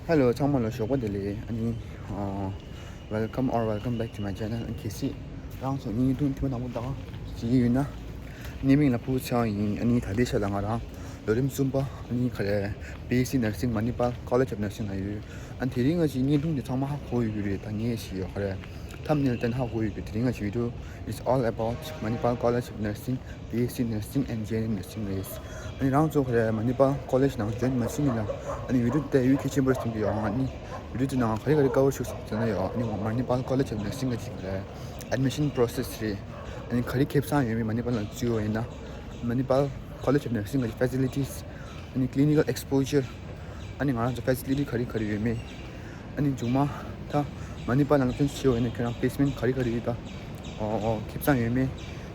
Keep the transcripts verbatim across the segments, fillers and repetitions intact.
Hello ཚང་མ་ལ་ཞོགས་པ་བདེ་ལེགས། ཨ་ནི་ཨ། Welcome or welcome back to my channel. ཨ་ནི་གལ་སྲིད་རང་ཚོ་ངའི་ཐུང་ཐུང་དང་པོ་དང་ཞིག་ཡོད་ན། ངའི་མིང་ལ་ཕུ་ཚང་ཡིན། ཨ་ནི་ད་ལྟའི་ཆ་ལ་ང་རང་ལོ་རིམ་གསུམ་པ། ཨ་ནི་ག་རེ། B S C Nursing Manipal College of Nursing ལ་ཡོད། ཨ་ནི་དེ་རིང་ང་ཅིག་བརྙན་ཐུང་འདི་ཚང་མ་ཧ་གོ་ཡོད་ཀྱི་རེད། ད་ངས་ཞིག་ཡོད་ག་རེ། Thumbnail སྟོན་ཧ་གོ་ཡོད་ཀྱི། དེ་རིང་ང་ཅིག་བི་ཌིའོ། It's all about Manipal College of Nursing, B S C Nursing and G N M Nursing རེད། ཨ་ནི་རང་ཚོ་ག་རེ་Manipal College ནང་join མ་བྱེད་མི་ལ་ཨ་ནི་བི་ཌིའོ་དེ་ཡུལ་གལ་ཆེན་པོར་སེམས་ཀྱི་ཡོད། ཨ་ནི་བི་ཌིའོ་དེ་ནང་ག་རེ་ག་རེ་cover བྱུགས་སོང་ཟེར་ན་ཡོད། ཨ་ནི་Manipal College of Nursing ག་ཅིག་ག་རེ་admission process རེད། ཨ་ནི་ག་རེ་ཁེ་བཟང་ཡོད་མེད། Manipal ལ་བཙུགས་ཡོད་ཡིན་ན། Manipal College of Nursing གི་facilities ཨ་ནི་clinical exposure ཨ་ནི་ང་རང་ཚོ་facility ག་རེ་ག་རེ་ཡོད་མེད། ཨ་ནི་མཇུག་མ་ད་Manipal ནང་སློབ་སྦྱོང་བྱེད་འོས་ན་ཁྱོད་རང་placement ག་རེ་ག་རེ་ཡོད་ད། ཨོ་ཨོ་ཁེ་བཟང་ཡོད་མེད།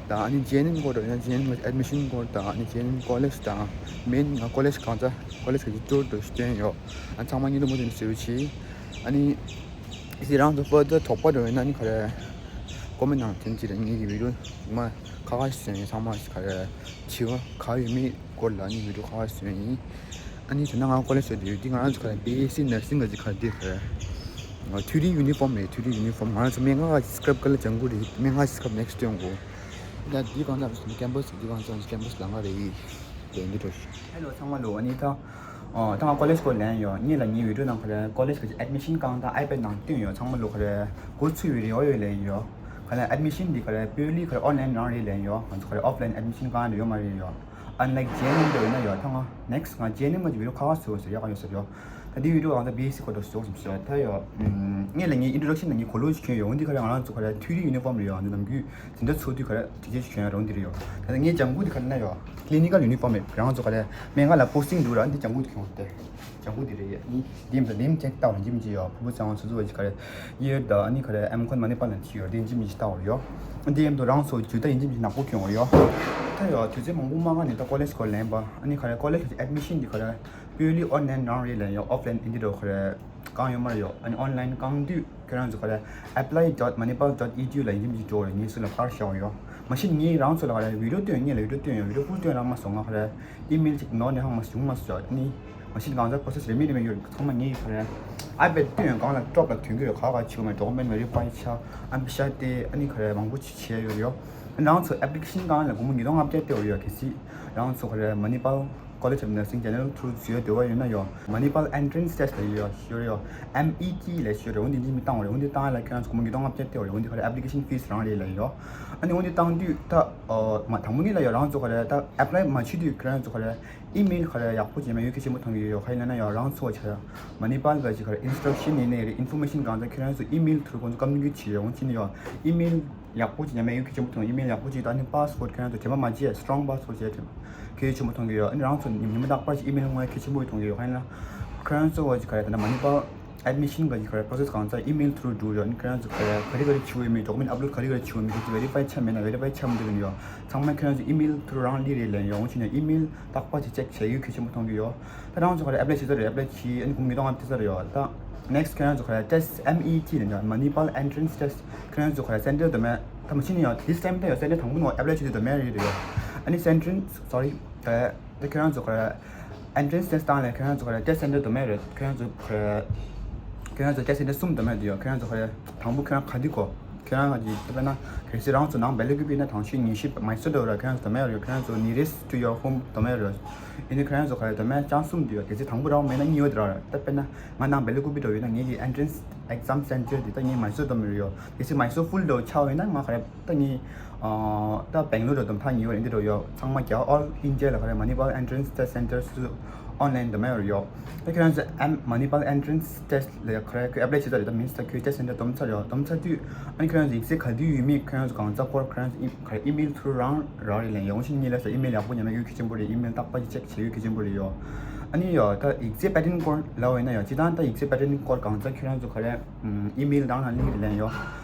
ད་ཨ་ནི་G N M སྐོར་དུ་ཡང་G N M གི་admission སྐོར་དང་ཨ་ནི་G N M college དང་main ང་college གང་ཚ་college གི་tour དུ་སྟོན་ཡོད། ཨ་ཚང་མ་ཉིན་དུ་མོ་དུ་ཟེར་བ་ཆེ། ཨ་ནི་ཨི་སི་རང་ཚོ་further དོགས་པ་འགྲོ་ཡོད་ན་ནི་ག་རེ་comment ནང་དྲན་གྱི་རེད། ངེད་ཀྱི་video མ་ཁ་ཁ་ཞིག་ཡོད་ཚང་མ་ག་རེ་བྱི་བ་ག་ཡོད་མེད་སྐོར་ལ་ནི་video ཁ་ཁ་ཞིག་ཡིན། ཨ་ནི་དེ་ན་ང་college ཚོ་དེ་ཡོད་དེ་ང་རང་ཚོ་ག་རེ་B S C nursing ག་ཅིག་ག་རེ་དེ་ག་རེ། ཐུ་རི་uniform རེད། ཐུ་རི་uniform ང་རང་ཚོ་སྨན་ཁང་ག་ཅིག་scrub colour ལྗང་གུ་རེད། སྨན་ཁང་ག་ཅིག་scrub next སྟོན་དགོས། ད་འདི་གང་ཚ་campus འདི་གང་ཚ་campus ལ་ང་རེད་ཡིན། དེ་འདི་འགྲོ་ཤི། Hello ཚང་མ་ལོ། ཨ་ནི་ད། ཨོ་ད་ང་college སྐོར་ལན་ཡོད། ངེད་ལ་ངའི་video ནང་ག་རེ་college གི་admission གང་དང་iPad ནང་བཏོན་ཡོད། ཚང་མ་ལོ་ག་རེ་འགོ་ཚུགས་པའི་རེ་བ་ཡོད་ལན་ཡོད། ག་ལ་admission འདི་ག་རེ་པོལ་ལི་ག་རེ་online རང་རེད་ལན་ཡོད། ང་ཚོ་ག་རེ་offline admission གང་རེ་ཡོད་མ་རེད་ཡོད། Unlike G N M འདི་ཡོད་ན་ཡོད། ད་ང་next ང་G N M གི་video ཁ་ཁ་བཟོ་ཟེར་ཡག་ག་ཡོད་ཟེར་ཡོད། ད་འདི་video ང་ཚོ B S C སྐོར་དུ་བཟོ་བཟོ་ཟེར་ད་ཡོད། ངེད་ལ་ངའི་introduction ནང་ངའི་གོ་ལོ་ཞིག་ཁྱོན་ཡོད། འོན་ཏེ་ག་རེ་ང་རང་ཚོ་ག་རེ་ཐུ་རི་uniform རེད་ཡོད། འདི་ནམ་རྒྱུན་དེ་འདྲ་ཚོ་དུས་ག་རེ་དེ་རྗེས་ཞུ་ཡ་རང་འདི་རེད་ཡོད། ད་ངའི་ལྗང་གུ་འདི་ག་རེ་ན་ཡོད། clinical uniform རེད། རང་ཚོ་ག་རེ་སྨན་ཁང་ལ་posting འདུག་ར། འདི་ལྗང་གུ་འདི་གྱོང་སྟེ། ལྗང་གུ་འདི་རེད་ཡ། འདི་འདི་འདི་ཅེག་ལྟ་བ་ཡིན་གཅིག་མིན་གཅིག་ཡོད། ཕུ་བོ་ཚང་ཚོ་ཚོ་བ་ཅིག་ག་རེ་ཡོད་ད། ཨ་ནི་ག་རེ་M Com Manipal ལ་ཅིག་ཡོད། འདི་ཡིན་གཅིག་མིན་གཅིག་ལྟ་བ་ཡོད། འདི་ཡིན་དུ་རང་ཚོ་ཇུ་ད་ཡིན་གཅིག་མིན་གཅིག་ནག་པོ་གྱོང་བ་ཡོད། ད་ཡོད་དུས་ཚོད་མང་པོ་མ་ག་ནས་ད་college སྐོར་ལེན་པ། ཨ་ནི་ག་རེ་college གི་admission འདི་ག་རེ་པོལ་ལི་online རང་རེད་ལེན་ཡོད། offline འདི་འདྲ་ག་རེ་གང་ཡོད་མ་རེད་ཡོད། ཨ་ནི་online གང་དུས་ཁྱེད་རང་ཚོ་ག་རེ་apply dot manipal dot edu ལ་ཡིན་གཅིག་མིན་གཅིག་འགྲོ་རེད། ངས་སུ་ལ་པར་བཞག་ཡོད། མ་གཞི་ངས་རང་ཚོ་ལ་ག་རེ་video སྟོན་ངས་ལ་video སྟོན་ཡོད། video full སྟོན་རང་མ་སོང་། ང་ག་རེ་email ཅིག་ནོར་ནས་ཧང་མ་བྱུང་མ་སོང་། ཨ་ནི་མ་གཞི་གང་ཟག་process རེ་མི་རེ་མི་ཡོད། ཚང་མ་ངས་ག་རེ་iPad སྟོན་ཡོད། གང་ལ་crop ལ་ཐོན་གི་རེད། ག་ག་བྱེད་དགོས་མེད། document verify བྱ་ཨམ་པི་ཤ་སྟེ་ཨ་ནི་ག་རེ་མང་པོ་ཅིག་བྱས་ཡོད་ཡོད། ཨ་ནི་རང་ཚོ་application གང་ལ་སྒོར་མོ་ཉིས་སྟོང་ལྔ་བརྒྱ་སྟེར་བ་ཡོད། གལ་སྲིད་རང་ཚོ་ག་རེ་Manipal College of Nursing General through བཟོས་འདོད་པ་ཡོད་ན་ཡོད། Manipal Entrance Test ལ་ཡོད་ཡོད་ཡོད། M E T ལ་ཡོད་རེད། འོན་ཏེ་འདི་མི་བཏང་བ་རེད། འོན་ཏེ་བཏང་ཡ་ལ་ཁྱེད་རང་ཚོ་སྒོར་མོ་ཉིས་སྟོང་ལྔ་བརྒྱ་སྟེར་བ་རེད། འོན་ཏེ་ག་རེ་application fees རང་རེད་ལ་ཡོད། ཨ་ནི་འོན་ཏེ་བཏང་དུས་ད་ཨོ་མ་དང་པོ་ཉིད་ལ་ཡོད། རང་ཚོ་ག་རེ་ད་apply མ་བྱེད་དུས་ཁྱེད་རང་ཚོ་ག་རེ་email ག་རེ་ཡག་པོ་བྱས་མེད་ཡོད་གལ་ཆེན་པོ་མཐོང་གི་ཡོད། ག་ཡིན་ན་ཡོད་རང་ཚོ་ག་རེ་Manipal ག་ཅིག་ག་རེ་instruction ཡིན་ནའི་རེད། information གང་ཚ་ཁྱེད་རང་ཚོ་email through ཁོང་ཚོ་བཀའ་མོལ་བྱེད་ཡོད། འོན་ཏེ་ནི་ཡོད་email ཡག་པོ་ཅིག་ཉམས་ཡག་ཡོད་གལ་ཆེན་པོ་མཐོང་། ཨི་མེལ་ཡག་པོ་ཅིག་དང་ནི་passport ཁྱེད་རང་ཚོ་བྱེ་མ་མ་བྱེད་strong passport བྱེད་གལ་ཆེན་པོ་མཐོང་གི་ཡོད། ཨ་ནི་རང་ཚོ་ཉི་མ་རྟག་པར་ཅིག་ཨི་མེལ་དངོས་གལ་ཆེན་པོ་མཐོང་གི་ཡོད། ཧ་ན་ཁྱེད་རང་ཚོ་བ་ཅིག་ག་རེ་ད་ན་མ་ནི་པ་admission ག་ཅིག་ག་རེ་process གང་ཚ་ཨི་མེལ་through འགྲོ་ཡོད། ཨ་ནི་ཁྱེད་རང་ཚོ་ག་རེ་ག་རེ་ག་རེ་བྱེད་དགོས་ཡོད་མེད། document upload ག་རེ་ག་རེ་བྱེད་དགོས་ཡོད་མེད། verify ཆ་མེད་ན་verify ཆ་མི་འདུག་ཡོད། ཚང་མ་ཁྱེད་རང་ཚོ་ཨི་མེལ་through རང་ལི་རེད་ལན་ཡོང་ཕྱིན་ན་ཨི་མེལ་རྟག་པར་ཅིག་check བྱེད་ཡོད་གལ་ཆེན་པོ་མཐོང་གི་ཡོད། ད་རང་ཚོ་ག་རེ་apply བྱེད་ས་རེད། apply བྱེད་ཨ་ནི་གུང་མི་གཏོང་ཨ་བརྩི་ས་རེད་ཡོད། ད་next ཁྱེད་རང་ཚོ་ག་རེ་test M E T ལ་ནི་Manipal Entrance Test ཁྱེད་རང་ཚོ་ག་རེ་center དུ་མེད། ད་མ་ཕྱིན་ནི་ཡོད། this time ད་ཡོད་center དང་པོ་ནོ་apply བྱེད་དུས་དུ་མེད་རེད་ཡོད། ཨ་ནི་center sorry ད་ད་ཁྱེད་རང་ཚོ་ག་རེ་entrance test བཏང་ལས་ཁྱེད་རང་ཚོ་ག་རེ་test center དུ་མེད་རེད། ཁྱེད་རང་ཚོ་ག་རེ་ཁྱེད་རང་ཚོ་test center གསུམ་དུ་མེད་དུ་ཡོད། ཁྱེད་རང་ཚོ་ག་རེ་དང་པོ་ཁྱེད་རང་ག་དུས་གོ་ཁྱེད་རང་གི་དཔེར་ན་གལ་སྲིད་རང་ཚོ་ནང་བེ་ལེ་ཀུ་པི་ན་དང་ཤོས་ཉི་ཤུ་མའི་སོར་དུ་ར་ཁྱེད་རང་ཚོ་དོ་མེད་རེད། ཁྱེད་རང་ཚོ་nearest to your home དོ་མེད་རེད། ཡིན་ནི་ཁྱེད་རང་ཚོ་ག་རེ་དོ་མེད་ཅང་གསུམ་དུ་ཡོད། གལ་སྲིད་དང་པོ་རང་མེད་ན་གཉིས་པ་དུ་ར་རེད། ད་དཔེར་ན་ང་ནང་བེ་ལེ་ཀུ་པི་དུ་ཡོད་ན་ངེད་ཀྱི་entrance exam center དེ་ད་ངས་མའི་སོར་དོ་མེད་རེད་ཡོད། གལ་སྲིད་མའི་སོར་full དུ་ཆགས་ཡོད་ན་ང་ག་རེ་ད་ངས་ད་Bangalore དུ་དོ་ཐག་ཉེ་བ་རེད། འདི་དུ་ཡོད། ཚང་མ་རྒྱ་all India ལ་ག་རེ་Manipal Entrance Test Center སུ་online དུ་མེད་རེད་ཡོད། ད་ཁྱེད་རང་ཚོ་Manipal Entrance Test ལས་ཁ་རེ་ཁོས་apply བྱེད་ཚར་རེད། ད་means ད་ཁོས་test center འདོམས་ཚར་ཡོད། འདོམས་ཚར་དུས་ཨ་ནི་ཁྱེད་རང་ཚོ་ཡིག་ཚད་ག་དུས་ཡོད་མེད་ཁྱེད་རང་ཚོ་གང་ཚ་སྐོར་ཁྱེད་རང་ཚོ་ཨི་ཁ་རེ་email through རང་རག་རེད་ལན་ཡོང་ཕྱིན་གཉིས་ལ་ས་email ཡག་པོ་ཉམས་ན་ཡོད་གལ་ཆེན་པོ་རེད། email རྟག་པར་གྱི་check བྱེད་ཡོད་གལ་ཆེན་པོ་རེད་ཡོད། ཨ་ནི་ཡོད་ད་ཡིག་ཚད་pattern སྐོར་ལབ་ཡོད་ན་ཡོད། སྤྱི་བཏང་ད་ཡིག་ཚད་pattern སྐོར་གང་ཚ་ཁྱེད་རང་ཚོ་ག་རེ་ཨམ་email རང་ལ་ལིང་རེད་ལན་ཡོད།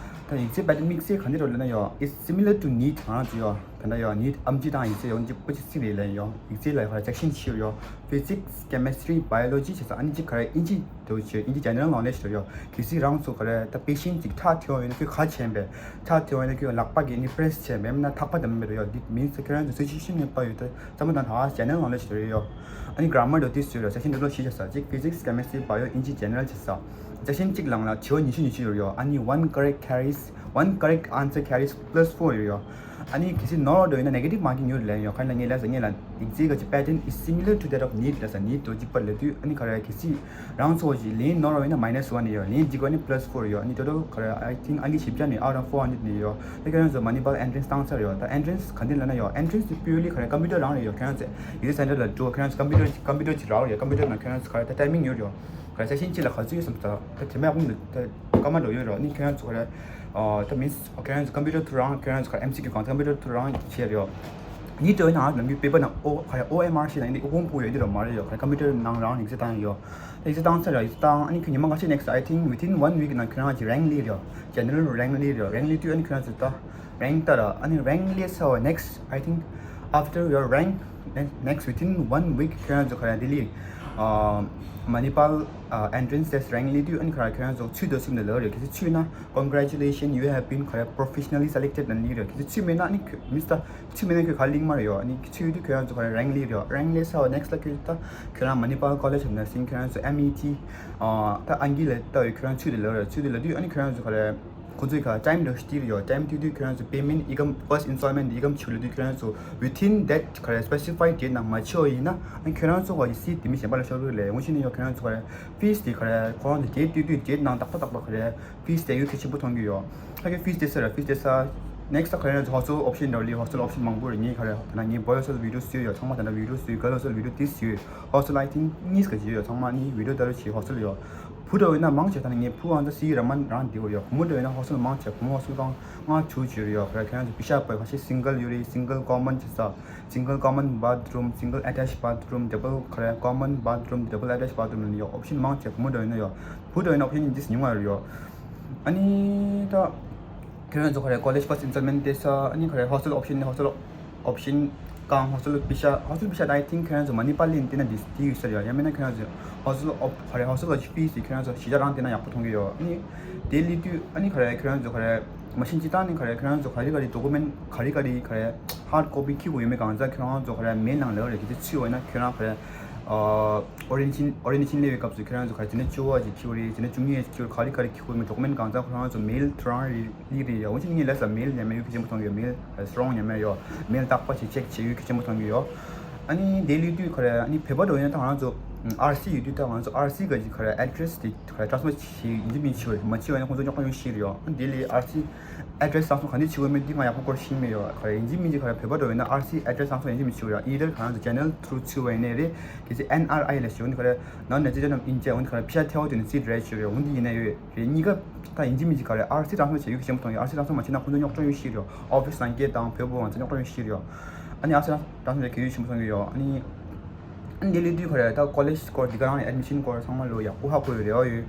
ད་ཡིག་ཚད་pattern དམིགས་བསལ་ག་འདི་རོ་ལབ་ན་ཡོད། It's similar to neet ང་རང་ཚོ་ཡོད། ད་ལྟ་ཡོད་ནི་ཨམ་ཆི་དང་ཡིག་ཚད་ཡོད་ཅིག་པོ་ཅིག་སི་རེད་ལན་ཡོད། ཡིག་ཚད་ལ་ཡོད་ཅེག་ཤན་ཆེ་ཡོད། Physics, Chemistry, Biology བྱས་ཙང་ཨ་ནི་ཅིག་ག་རེ་ཨིན་ཇི་དུ་བྱས་ཨིན་ཇི་General Knowledge དུ་ཡོད། གལ་སྲིད་རང་ཚོ་ག་རེ་ད་པེ་ཤན་ཅིག་ཁྲག་ཐོན་ཡོད་ན་ཁྱོད་ག་བྱས་པས། ཁྲག་ཐོན་ཡོད་ན་ཁྱོད་ལག་པ་གི་ནི་པྲེས་བྱས་པས་མིན་ན་ཐག་པ་དམ་པ་རེད་ཡོད། འདི་མིན་ཚེ་ཁྱོད་རང་ཚོ་སི་ཆུ་ཤན་ནས་པ་ཡོད་ད་ཙམ་དང་ད་General Knowledge དུ་རེད་ཡོད། ཨ་ནི་Grammar དུ་དེ་སུ་ཡོད་ཅེག་ཤན་དུ་ལོ་ཤི་བྱས་ས་ཅིག Physics, Chemistry, Bio ཨིན་ཇི་General བྱས་ས། ཅེག་ཤན་གཅིག་ལང་ལ་བྱེ་བ་ཉི་ཤུ་ཉི་ཤུ་ཡོད་ཡོད། ཨ་ནི་one correct carries one correct answer carries plus four ཡོད་ཡོད། ཨ་ནི་གལ་སྲིད་ནོར་བ་འདྲ་ཡོད་ན་negative marking ཡོད་ལན་ཡོད། ག་ལ་ངས་ལན་ཟེར་ངས་ལ་ཡིག་ཚད་ག་ཅིག་pattern is similar to that of ནིཊ་ལ་ཟེར་ནིཊ་དུ་གཅིག་པ་ལ་དུས་ཨ་ནི་ག་རེ་གལ་སྲིད་རང་ཚོ་ཞིག་ལན་ནོར་བ་ཡོད་ན་minus one ཡོད། ལན་གཅིག་པ་ནི་plus four ཡོད། ཨ་ནི་total ག་རེ་I think ཨང་ཀི་བཞི་བརྒྱ་ནི་out of four hundred ནི་ཡོད། ད་ཁྱོད་རང་ཚོ་Manipal entrance བཏང་ཚར་ཡོད། ད་entrance ག་འདི་ལ་ན་ཡོད། Entrance དེ་purely ག་རེ་computer རང་རེད་ཡོད། ཁྱོད་རང་ཚོ་ཡིག་ཚད་center ལ་འགྲོ། ཁྱོད་རང་ཚོ་computer computer ཅིག་རག་རེད་ཡོད། computer ནང་ཁྱོད་རང་ཚོ་ག་རེ་ད་timing ཡོད་རེད་ཡོད། ག་རེ་ཅེག་ཤན་གཅིག་ལ་ག་ཚོད་ཡོད་བསམ་ད་ད་དེ་མ་ཡག་པོ་འདུག་ད་སྐར་མ་འགྲོ་ཡོད་རེད་ཡོད། ཨ་ནི་ཁྱོད་རང་ཚོ་ག་རེ་ད་means ཁྱོད་རང་ཚོ་computer དུ་རང་ཁྱོད་རང་ཚོ་ག་རེ་M C Q གང་computer དུ་རང་བྱས་རེད་ཡོད། ནིཊ་འདྲ་ཡོད་ན་ནམ་རྒྱུན་paper ནང་ཨོ་ག་རེ་O M R ཤེས་ན་ཡིན་ཏེ་ཨོ་ཀོང་པོ་ཡོད་འདི་རོ་མ་རེད་ཡོད། ག་རེ་computer ནང་རང་ཡིག་ཚད་བཏང་ཡོད། ད་ཡིག་ཚད་བཏང་ཚར་ར་ཡིག་ཚད་བཏང་ཨ་ནི་ཁྱོད་ཉི་མ་ཁ་ཤས་next I think within one week ནང་ཁྱོད་རང་གི་rank list རེད་ཡོད། General rank list རེད་ཡོད། Rank list དུས་ཨ་ནི་ཁྱོད་རང་ཚོ་ད་rank ལྟ་ར་ཨ་ནི་rank list ཚར་བ་next I think after your rank next within one week ཁྱོད་རང་ཚོ་ག་རེ་ལྡི་ལི་Manipal entrance test rank list དུས་ཨ་ནི་ག་རེ་ཁྱོད་རང་ཚོ་ཚུད་དོ་སིམ་ལ་ལོ་རེད། གལ་སྲིད་ཚུད་ན་congratulation you have been ག་རེ་professionally selected ལ་ལི་རེད། གལ་སྲིད་ཚུད་མེད་ན་ཨ་ནི་མི་སྟ་ཚུད་མེད་ན་ཁྱོད་ག་ལིང་མ་རེད་ཡོད། ཨ་ནི་ཚུད་དུས་ཁྱོད་རང་ཚོ་ག་རེ་rank list རེད་ཡོད། Rank list ཚར་བ་next ལ་ཁྱོད་ད་ཁྱོད་རང་Manipal College of Nursing ཁྱོད་རང་ཚོ་M E T ད་ཨང་ཀི་ལ་ལྟ་བའི་ཁྱོད་རང་ཚུད་དུ་ལོ་རེད། ཚུད་དུ་ལ་དུས་ཨ་ནི་ཁྱོད་རང་ཚོ་ག་རེ་ཁོ་ཚོའི་ག་time ལ་སྟེར་ཡོད། time སྟེར་དུས་ཁྱོད་རང་ཚོ་payment ཨི་ཀམ་first installment ཨི་ཀམ་ཆུ་ལ་དུས་ཁྱོད་རང་ཚོ་within that ག་རེ་specified date ནང་མ་ཆོ་ཡིན་ན་ཨ་ཁྱོད་རང་ཚོ་ག་ཡི་སི་དེ་མི་གཞན་པ་ལ་ཤོར་རུ་ལས་འོང་ཤེས་ནས་ཡོད། ཁྱོད་རང་ཚོ་ག་རེ་fees དེ་ག་རེ་ཁོ་རང་ཚོ་date སྟེར་དུས་date ནང་ཏག་ཏག་ཏག་ཏག་ག་རེ་fees དེ་ཡོད་གལ་ཆེན་པོ་མཐོང་གི་ཡོད། ཁ་གི་fees དེ་ཟེར་fees དེ་ས་next ད་ག་རེ་hostel option འདྲ་ལི་hostel option མང་པོ་རེད། ངས་ག་རེ་ད་ན་ངས་boy hostel video བཟོས་ཡོད། ཚང་མ་ད་ན་video བཟོས། girl hostel video དེ་བཟོས། hostel I think གཉིས་ཀ་བྱས་ཡོད། ཚང་མ་ནི་video ལྟ་རུ་བྱས་hostel ཡོད། བུ་འདྲ་ཡོད་ན་མང་ཆེ་ད་ན་ངས་བུ་ཨང་ཚ་སི་ར་མ་རང་དེ་བོ་ཡོད། བུ་མོ་འདྲ་ཡོད་ན་hostel མང་ཆེ་བུ་མོ་hostel ཀང་ང་ཆུ་བྱས་ཡོད། ག་རེ་ཁྱེད་རང་ཚོ་པི་ཤ་པ་ཁ་ཤས་single ཡོད་རེད། single common བྱས་ས་single common bathroom single attached bathroom double ག་རེ་common bathroom double attached bathroom ཡོད། option མང་ཆེ་བུ་མོ་འདྲ་ཡོད་ན་ཡོད། བུ་འདྲ་ཡོད་ན་option འདི་ཉུང་བ་ཡོད། ཨ་ནི་ད་ཁྱེད་རང་ཚོ་ག་རེ་college first installment དེ་ས་ཨ་ནི་ག་རེ་hostel option ནི་hostel option ཀང་hostel པི་ཤ་hostel པི་ཤ་ད་I think ཁྱེད་རང་ཚོ་མ་ནི་པ་ལིན་དེ་ན་འདི་འདི་ཡོད་ས་ཡོད། ཡང་མིན་ན་ཁྱེད་རང་ཚོ་hostel op ག་རེ་hostel ལ་fees དེ་ཁྱེད་རང་ཚོ་གཞི་རྒྱ་རང་དེ་ན་ཡག་པོ་མཐོང་གི་ཡོད། ཨ་ནི་དེ་ལི་དུས་ཨ་ནི་ག་རེ་ཁྱེད་རང་ཚོ་ག་རེ་མ་ཤིན་ཅི་ད་ནི་ག་རེ་ཁྱེད་རང་ཚོ་ག་རེ་ག་རེ་document ག་རེ་ག་རེ་ག་རེ་hard copy ཁྱི་གུ་ཡོད་མེད་གང་ཚ་ཁྱེད་རང་ཚོ་ག་རེ་mail ནང་ལེ་བ་རེ་གི་དེ་ཚུད་བས་ན་ཁྱེད་རང་ག་རེ་orientation orientation ལེ་བའི་སྐབས་སུ་ཁྱེད་རང་ཚོ་ག་རེ་དེ་ནས་བཅུ་བ་ཅིག་ཁྱི་གུ་རེ་དེ་ནས་བཅུ་གཉིས་ཅིག་ཁྱི་གུ་རེ་ག་རེ་ག་རེ་ཁྱི་གུ་མེད་document གང་ཚ་ཁྱེད་རང་ཚོ་mail ཐུ་རང་རེ། ལི་རེད་ཡ། འོན་ཀྱང་ངས་ལས་ས་མེལ་ཉམས་མེད་ཡོད་ཁྱི་ཆེན་པོ་མཐོང་ཡོད། མེལ་strong ཉམས་མེད་ཡོད། མེལ་རྟག་པ་ཞིག་check བྱེད་ཡོད་ཁྱི་ཆེན་པོ་མཐོང་གི་ཡོད། ཨ་ནི་དེ་ལུས་དུས་ག་རེ་ཨ་ནི་བོད་པ་འགྲོ་ཡོད་ན་ད་ང་ཚོ་R C ཡོད་དུས་ད་ང་ཚོ་R C ག་ཅིག་ག་རེ་address དེ་ག་རེ་transfer བྱེད་ཡིན་གཅིག་མིན་གཅིག་མ་བྱེད་པ་ཡིན་ན་ཁོང་ཚོ་རྙོག་དྲ་ཡོང་ཤེས་རེད་ཡོད། ཨ་ནི་དེ་ལས་R C address transfer ག་འདི་བྱེད་དགོས་མེད་འདི་ང་ཡག་པོ་སྐོར་ཤེས་མེད་ཡོད། ག་རེ་ཡིན་གཅིག་མིན་གཅིག་ག་རེ་བོད་པ་འགྲོ་ཡོད་ན་R C address transfer ཡིན་གཅིག་མིན་གཅིག་ཡོད། either ག་རེ་ང་ཚོ་General through བྱེད་པ་ཡིན་ནའི་རེད། གལ་སྲིད་N R I ལ་ཞེས་འོན་ཏེ་ག་རེ་non resident of India འོན་ཏེ་ག་རེ་ཕྱི་ཐལ་བ་དེ་ནི་སྲིད་རེད་ཞུ་རེད། འོན་ཏེ་ཡིན་ན་ཡོད་རེད། གཉིས་ཀ་ད་ཡིན་གཅིག་མིན་གཅིག་ག་རེ་R C transfer བྱེད་ཡོད་ཁྱི་ཆེན་པོ་མཐོང་ཡོད། R C transfer མ་བྱེད་ན་ཁོང་ཚོ་རྙོག་དྲ་ཡོང་ཤེས་རེད། office ནང་སྐད་བཏང་བོད་པོ་ང་ཚོ་རྙོག་དྲ་ཡོང་ཤེས་རེད། ཨ་ནི་R C transfer བྱེད་ཡོད་ཁྱི་ཆེན་པོ་མཐོང་གི་ཡོད། ཨ་ནི་ཨ་ནི་དེ་ལས་དུས་ག་རེ་ད་college སྐོར་འདི་ག་རང་ནས་admission སྐོར་ཚང་མ་ལོ་ཡག་པོ་ཧ་གོ་ཡོད་རེད། ཨོ་ཡོད།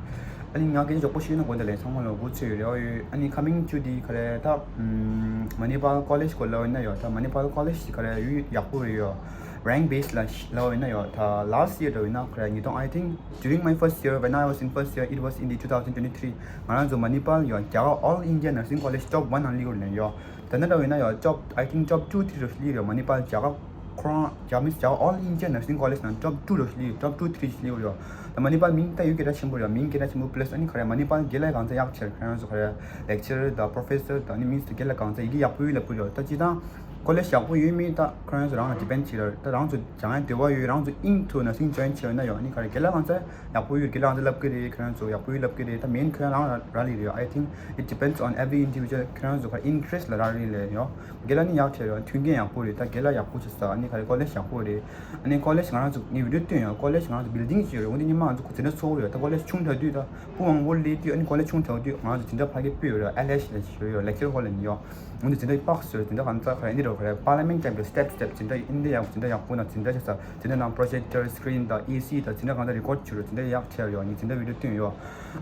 ཨ་ནི་ང་སྐད་ཆ་མགྱོགས་པོ་ཞུས་ན་དགོངས་དག་ལན་ཚང་མ་ལོ་དགོས་ཚོད་ཡོད་རེད། ཨོ་ཡོད། ཨ་ནི་coming to འདི་ག་རེ་ད་Manipal College སྐོར་ལབ་ཡིན་ན་ཡོད། ད་Manipal College འདི་ག་རེ་ཡུལ་ཡག་པོ་རེད་ཡོད། rank base ལ་ལབ་ཡིན་ན་ཡོད། ད་last year འདྲ་ཡིན་ན་ག་རེ་ཉིས་སྟོང་I think during my first year when I was in first year it was in the two thousand twenty-three ང་རང་ཚོ་Manipal ཡོད་རྒྱ་གར་All India Nursing College top one ནང་སླེབས་ཡོད་ལན་ཡོད། ད་ནི་འདྲ་ཡིན་ན་ཡོད་top I think top two three རུ་སླེབས་ཡོད། Manipal རྒྱ་གར་ཁོ་རང་རྒྱ་མི་རྒྱ་གར་All India Nursing College ནང་top two རུ་སླེབས་top two three སླེབས་ཡོད། ད་Manipal མིང་ད་ཡུལ་སྐད་གྲགས་ཆེན་པོ་ཡོད། མིང་སྐད་གྲགས་ཆེན་པོ་plus ཨ་ནི་ག་རེ་Manipal དགེ་ལགས་གང་ཚ་ཡག་ཆེར་ཁྱེད་རང་ཚོ་ག་རེ་lecturer དང་professor དང་ཨ་ནི་མིང་དེ་དགེ་ལགས་གང་ཚ་ཡི་གེ་ཡག་པོ་ཡོད་ལབ་ཀྱི་ཡོད། ད་སྤྱིར་བཏང་college ཡག་པོ་ཡོད་མེད་ད་ཁྱེད་རང་ཚོ་རང་ལ་depend བྱེད་ར། ད་རང་ཚོ་སྦྱང་ཡ་འདོད་པ་ཡོད། རང་ཚོ་into nursing join བྱས་ཡོད་ན་ཡོད། ཨ་ནི་ག་རེ་དགེ་ལགས་གང་ཚ་ཡག་པོ་ཡོད། དགེ་ལགས་གང་ཚ་ལབ་ཀྱི་རེད། ཁྱེད་རང་ཚོ་ཡག་པོ་ཡོད་ལབ་ཀྱི་རེད། ད་main ཁྱེད་རང་རང་ལ་རག་ལས་རེད། I think it depends on every individual ཁྱེད་རང་ཚོ་ག་རེ་interest ལ་རག་ལས་ལས་ཡོད། དགེ་ལགས་ནི་ཡག་ཆེ་རེད། མཐུན་རྐྱེན་ཡག་པོ་རེད། ད་དགེ་ལགས་ཡག་པོ་བྱས་ས་ཨ་ནི་ག་རེ་college ཡག་པོ་རེད། ཨ་ནི་college ང་རང་ཚོ་ངས་video བཏོན་ཡོད། college ང་རང་ཚོ་building ཅིག་ཡོད་རེད། འོན་ཏེ་ཉི་མ་ང་ཚོ་འཛིན་གྲྭ་ཚོགས་ཡོད། ད་college ཆུང་དྲགས་དུས་ད་སྤུ་མང་པོ་སླེབས་དུས་ཨ་ནི་college ཆུང་དྲགས་དུས་ང་ཚོ་འཛིན་གྲྭ་ཕ་གི་སྤོས་ཡོད་རེད། L H ལ་ཞུ་ཡོད། lecture hall ལ་ནི་ཡོད། འོན་ཏེ་འཛིན་གྲྭ་དཔག་ཟེར་འཛིན་གྲྭ་གང་ཚ་ག་རེ་འདི་ ཁོ་རེ་པར་ལི་མེན་ཊི་ཊའིབ་དུ་སི་ཊེབ་སི་ཊེབ་འཛིན་གྲྭ་ཨིན་དེ་ཡག་འཛིན་གྲྭ་ཡག་པོ་ན་འཛིན་གྲྭ་ཆ་ས་འཛིན་གྲྭ་ནང་པོ་རོ་ཇེག་ཊར་སི་ཀི་རིན་དང་ཨེ་སི་དང་འཛིན་གྲྭ་གང་ད་རི་ཀོར་ཌི་བྱེད་རོགས། འཛིན་གྲྭ་ཡག་ཆེ་ཡོད། ངས་འཛིན་གྲྭ་བི་ཌི་ཡོ་བཏོན་ཡོད།